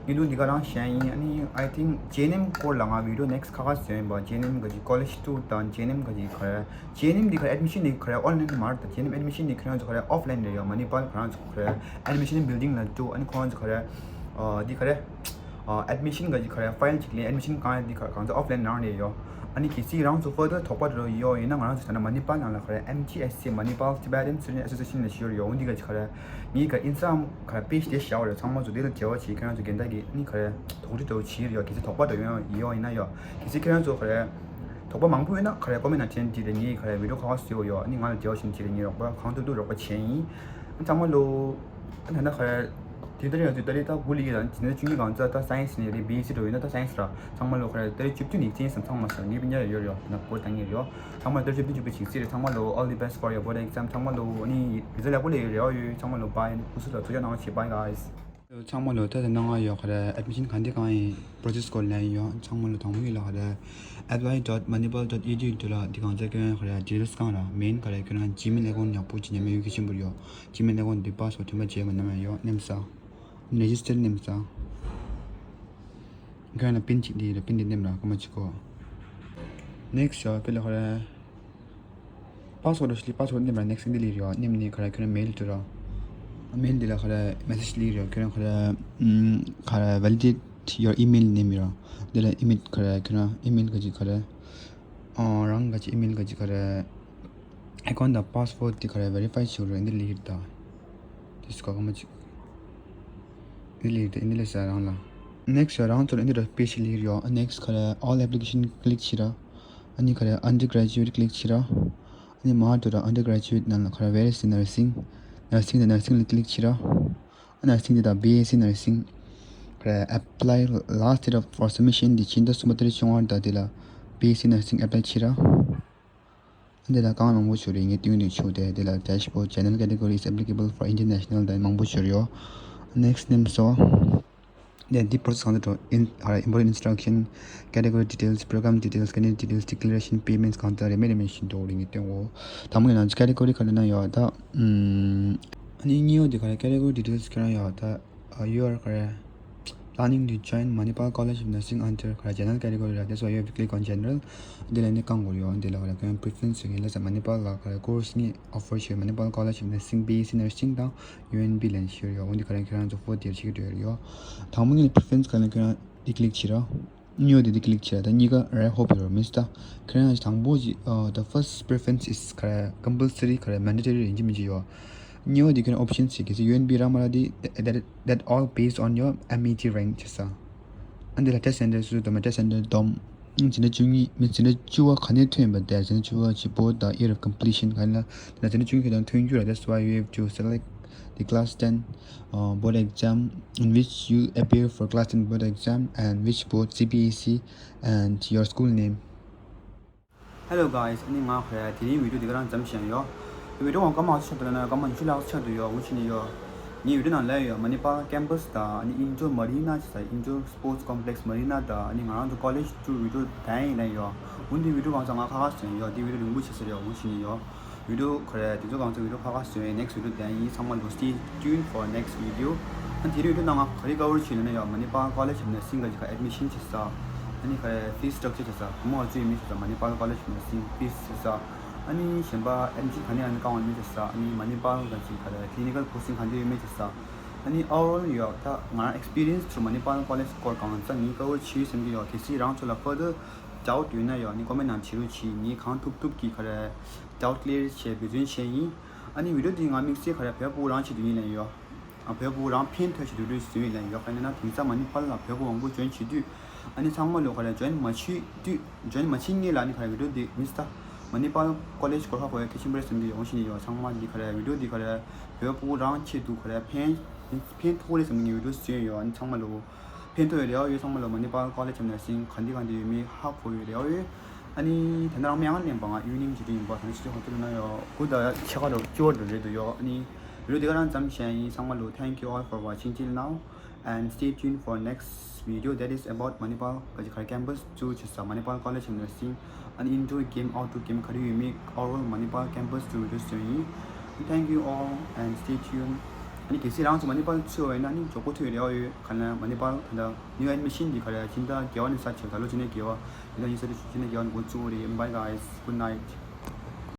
ངས་འདུག་འདི་ག་རང་བཤད་ཡིན། ཨ་ནི་I think ཇེ་ཨེན་ཨེམ་སྐོར་ལ་ང་video next ཁ་ཁ་བཟོས་ཡིན་པ། ཇེ་ཨེན་ཨེམ་ག་ཅིག་college tour དང་ཇེ་ཨེན་ཨེམ་ག་ཅིག་ག་རེ་ཇེ་ཨེན་ཨེམ་འདི་ག་རེ་admission འདི་ག་རེ་online མ་རེད། ད་ཇེ་ཨེན་ཨེམ་admission འདི་ཁྱོད་རང་ཚོ་ག་རེ་offline རེད་ཡོད། མ་ནི་པལ་ཁྱོད་རང་ཚོ་ག་རེ་admission building ལ་འགྲོ། ཨ་ནི་ཁོ་རང་ཚོ་ག་རེ་འདི་ག་རེ། ཨ་admission ག་ཅིག་ག་རེ་file ཅིག་ལེན། admission གང་ཡིན་འདི་ག་གང་ཚ་offline ནང་ནས་ཡོད། ཨ་ནི་གལ་སྲིད་རང་ཚོ་further དོགས་པ་འདྲ་ཡོད་ཡིན་ན་ང་རང་ཚོ་ད་ནི་མ་ནི་པལ་ནང་ལ་ག་རེ་M T S A མ་ནི་པལ་Tibetan Student Association ལ་ཞུ་ཡོད། འོན་འདི་ག་ཅིག་ག་རེ་ངའི་ག་Instagram ག་རེ་page དེ་བཞག་པ་རེད། ཚང་མ་ཚོ་དེ་ལ་འབྲེལ་བ་བྱེད། ཁྱོད་རང་ཚོ་རྒན་བདག་གི་ཨ་ནི་ག་རེ་དོགས་འདྲི་འདྲ་བོ་བྱེད་ཡོད། གལ་སྲིད་དོགས་པ་འདྲ་ཡོད་ཡོད་ཡིན་ན་ཡོད། གལ་སྲིད་ཁྱོད་རང་ཚོ་ག་རེ་དོགས་པ་མང་པོ་ཡོད་ན་ག་རེ་comment ནང་བྲིས་ནས་འདི་རེད། ངའི་ག་རེ་video ཁ་ཁ་བཟོས་ཡོད། ཨ་ནི་ང་ལ་འབྲེལ་བ་བྱེད་ནས་འདི་རེད་ཡོད། རོགས་པ་གང་ཐུབ་ཐུབ་རོགས་པ་བྱེད་ཡིན། ཚང་མ་ལོ། ད་ལྟ་ག་རེ། དེ་ལྟར་ཡང་དེ་ལྟར་ད་གུ་ལི་ཡི་དང་དེ་ནས་བཅུ་གཉིས་གང་ཚ་ད་science ནས་རེད། B S C འགྲོ་ཡོད་ན་ད་science ར། ཚང་མ་ལོ་ག་རེ་ད་རེས་བཅུ་བཅུ་ནས་བཙན་སམ་ཚང་མ་ས་ངེས་པ་ཉར་ཡོད་ཡོད་ན་གོ་ད་ངེས་ཡོད། ཚང་མ་ད་རེས་བཅུ་བཅུ་བཅུ་བཅུ་ཞིག་རེད། ཚང་མ་ལོ་all the best for your board exam ཚང་མ་ལོ་ཨ་ནི་རི་ཛལ་ཡག་པོ་ལས་ཡོད་རེད་ཡོད། ཚང་མ་ལོ་bye ཨ་ནི་ཁུ་སུ་ལ་ཐུགས་རྗེ་གནང་བ་བྱེད། Bye guys. ཚང་མ་ལོ་ད་ལྟ་ནང་ང་ཡོད་ག་རེ་admission གང་དེ་གང་ཡིན་process སྐོར་ལན་ཡོད། ཚང་མ་ལོ་དང་པོ་ཡིན་ལ་ག་རེ་F Y dot manipal dot E D U དུ་ལ་འདི་གང་ཚ་སྐྱོན་ག་རེ་details གང་ར་main ག་རེ་ཁྱོད་རང་Gmail account ཡག་པོ་ཅིག་ཉམས་ཡོད་ཀྱི་ཆེན་པོ་ཡོད། Gmail account འདི་password དུ་མ་བརྗེད་མ་ནམ་ཡང་ཡོད་ནེམ་ས། register ནེམ་ས། ཁྱོད་ལ་pin གཅིག་འདི་ལ་pin འདི་ནེམ་ར་ཀ་མ་གཅིག་གོ། next ཡོད་པི་ལ་ག་རེ། password ཤི་password ནེམ་ར་next འདི་ལི་ཡོད། ནེམ་ནི་ག་རེ་ཁྱོད་mail དུ་ར། mail འདི་ལ་ག་རེ་message ལི་ཡོད། ཁྱོད་ག་རེ་ག་རེ་validate your email ནེམ་ཡོད། འདི་ལ་email ག་རེ་ཁྱོད་email ག་ཅིག་ག་རེ། རང་ག་ཅིག་email ག་ཅིག་ག་རེ། account དང་password དེ་ག་རེ་verify བྱེད་རེད་འདི་ལིར་ད། ཨིས་ཀ་ག་མ་ཅིག་ཨི་ལིར་དེ་ཨིན་ལི་ས་རང་ལ། next ཡོད་རང་ཚོར་ཨིན་དི་ར་པེ་ཤི་ལིར་ཡོད། next ཁ་ར་all application click བྱེད་ར། ཨ་ནི་ཁ་ར་undergraduate click བྱེད་ར། ཨ་ནི་མར་དུ་ར་undergraduate ནང་ལ་ཁ་ར་where is nursing nursing དང་nursing ལ་click བྱེད་ར། ཨ་nursing དེ་དང་B S C nursing ཁ་ར་apply last date of for submission དེ་ཕྱི་ཟླ་གསུམ་པ་ཏ་རིག་བཅོ་ལྔ་ར་དང་དེ་ལ་B S C nursing apply བྱེད་ར། འདི་ལ་རྐང་མང་པོ་ཞིག་རེད། ངས་སྟོན་འདི་ཆུ་དེ་འདི་ལ་dashboard channel category is applicable for international དང་མང་པོ་ཞིག་ཡོད། next name so དེ་འདི་process གང་དུ་འགྲོ། in ཨ་important instruction, category details, program details, candidate details, declaration, payments གང་དུ་རེ་མེད་རེ་མེད་ཞིག་འགྲོ་རེད། ངས་སྟོན་འོ། དང་པོ་ཡིན་ན་category ག་རེ་ན་ཡོད་ད། ཨ་ནི་གཉིས་པ་འདི་ག་རེ། category details ག་རེ་ཡོད་ད། Uh, you are correct. Planning to join Manipal College of Nursing under ཁ་ར་general category ར། That's why you have to click on general. འདི་ལ་ནི་གང་དགོས་ཡོད། འདི་ལ་ཁ་ར་ཁྱོད་preference ཡོད་ལ་ས། Manipal ལ་ཁ་ར་course གཉིས་offer བྱེད། Manipal College of Nursing B S C nursing དང་U N B ལ་ནི་བྱེད་ཡོད། འོན་ཏེ་ཁ་ར་ཁྱོད་རང་ཚོ་fourth year བྱེད་ཀྱི་འདོད་ཡོད། དང་པོ་ངས་preference ག་ལ་ཁྱོད་རང་འདི་click བྱེད་ར། གཉིས་པ་དེ་འདི་click བྱེད་ར། ད་གཉིས་ཀ་right hope your miss ད། ཁྱོད་རང་དང་པོ་ཅིག uh, the first preference is ཁ་ར་compulsory ཁ་ར་mandatory ཡིན་གཅིག་མིན་གཅིག་ཡོད། གཉིས་པ་དེ་ཁྱོད་རང་options ཡོད། གལ་སྲིད་U N B ར་མ་ར་དེ་that, that all based on your M E T rank བྱེད་ས། ཨ་འདི་ལ་test center སུ་སྡོམ། test center སྡོམ། འཛིན་གྲྭ་བཅུ་གཉིས་མི་འཛིན་གྲྭ་བཅུ་པ་ག་ནས་ཐོན་པ་དེ། འཛིན་གྲྭ་བཅུ་པ་ཅིག་board དང་year of completion ག་ལ་དེ་ལ་འཛིན་གྲྭ་བཅུ་གཉིས་ཁྱོད་རང་ཐོན་རྒྱུ་ར། That's why you have to select the class ten uh, board exam in which you appear for class ten board exam and which board, C B S E and your school name. Hello guys, ཨ་ནི་ང་ཁ་ར་དེ་རིང་video འདི་ག་རང་མཚམས་བཞག་ཡོད། video ང་སྐར་མ་ཆ་དུ་ན་སྐར་མ་ཉི་ཤུ་ལྷག་ཆ་དུ་ཡོད། འོ་ཆི་ནི་ཡོད། ངའི་video ནང་ལ་ཡོད། Manipal campus དང་ཨ་ནི་indoor marina ཆ་ས་indoor sports complex marina དང་ཨ་ནི་ང་རང་ཚོ་college tour video དང་ཡིན་ན་ཡོད། འོ་འདི་video གང་ཚང་ང་ཁ་ཁ་བྱས་ཡོད། འདི་video རིང་པོ་བྱས་ཟེར་ཡོད། འོ་ཆི་ནི་ཡོད། video ཁ་ར་དེ་ཚོ་གང་ཚང་video ཁ་ཁ་བྱས་next video དང་ཡིན། ཚང་མ་ལོ་stay tuned for next video. ཨ་དེ་རིང་video ནང་ང་ག་རེ་cover བྱས་ལ་ན་ཡོད། Manipal College of Nursing ག་ཅིག་ཁ་admission བྱེད་ས། ཨ་ནི་ཁ་ར་fees structure བྱེད་ས། ག་མོ་ཨ་ཚུ་ཡིན་མིན་བྱེད་ས། Manipal College of Nursing fees བྱེད་ས། ཨ་ནི་གཞན་པ་admission ག་ནས་ཨ་ནི་གང་བ་མིན་བྱེད་ས། ཨ་ནི་Manipal ག་ཅིག་ཁ་ར་clinical posting ག་འདྲ་ཡོད་མེད་བྱེད་ས། ཨ་ནི་overall ཡོད་ད་ང་རང་experience through Manipal College སྐོར་གང་ཚང་ངས་cover བྱས་ཡོད་བསམ་གྱི་ཡོད། གལ་སྲིད་རང་ཚོ་ལ་further doubt ཡོད་ན་ཡོད་ཨ་ནི་comment ནང་བྲིས་རོགས་གྱིས། ངས་གང་ཐུབ་ཐུབ་ཀྱིས་ཁ་ར་doubt clear བྱས་འབད་བརྩོན་བྱས་ཡིན། ཨ་ནི་video འདི་ང་དམིགས་བསལ་ཁ་ར་བོད་པ་རང་ཆེད་དུ་ཡིན་ལན་ཡོད། ཨ་བོད་པ་རང་ཕན་ཐོགས་ཆེད་དུ་video བཟོས་ཡིན་ལན་ཡོད། ག་ནས་ན་དེང་སང་Manipal ལ་བོད་པ་མང་པོ་join བྱེད་དུས་ཨ་ནི་ཚང་མ་ལོ་ཁ་ར་join མ་བྱེད་དུས་join མ་བྱེད་ངེས་ལ་ཨ་ནི་ཁ་ར་video འདི་miss ད། Manipal College སྐོར་ཧ་གོ་ཡ་གལ་ཆེན་པོ་རེད་བསམ་གྱི་ཡོད། འོ་ཆི་ནི་ཡོད། ཚང་མ་འདི་ཁ་ར་video འདི་ཁ་ར་བོད་པ་རང་ཆེད་དུ་ཁ་ར་ཕན་ཕན་ཐོགས་རེད་བསམ་གྱི་video བཟོས་ཡོད། ཨ་ནི་ཚང་མ་ལོ། ཕན་ཐོགས་ཡོད་རེད་ཡོད། ཚང་མ་ལོ་Manipal College of Nursing ག་འདི་ག་འདི་ཡོད་མེད་ཧ་གོ་ཡོད་རེད་ཡོད། ཨ་ནི་ད་ནང་མི་ཡང་ལེན་པ་ང་evening བྱེད་དུ་ཡིན་པ་ད་ནི་ཕྱི་ཚེས་ཧོ་ཏེལ་ན་ཡོད་གུ་ད་ཆ་ག་རོ་ཅོར་འགྲོ་རེད་འདུག་ཡོད། ཨ་ནི་video འདི་ག་རང་མཚམས་བཞག་ཡིན། ཚང་མ་ལོ། Thank you all for watching till now and stay tuned for next video that is about Manipal ག་ཅིག་ཁ་ར་campus tour བྱེད་ས། Manipal College of Nursing and indoor game outdoor game ག་རེ་ཡོད་མེད་overall Manipal campus tour video བཟོས་ཡིན། Thank you all and stay tuned. ཨ་ནི་གལ་སྲིད་རང་ཚོ་Manipal ཚུད་ཡོད་ན་ནི་མགྱོགས་པོ་ཐུག་ཡོད་རེད་ཡོད། ག་ན་Manipal ད་new admission འདི་ག་རེ་ཕྱི་ཟླ་བརྒྱད་པ་ནས་ས་ཆ་ད་ལོ་ཕྱི་ཟླ་བརྒྱད་པ་ཕྱི་ཟླ་ཉི་ཤུ་རྩ་དྲུག་ཕྱི་ཟླ་བརྒྱད་པ་ནས་འགོ་བཙུགས་རེད། Bye guys, good night.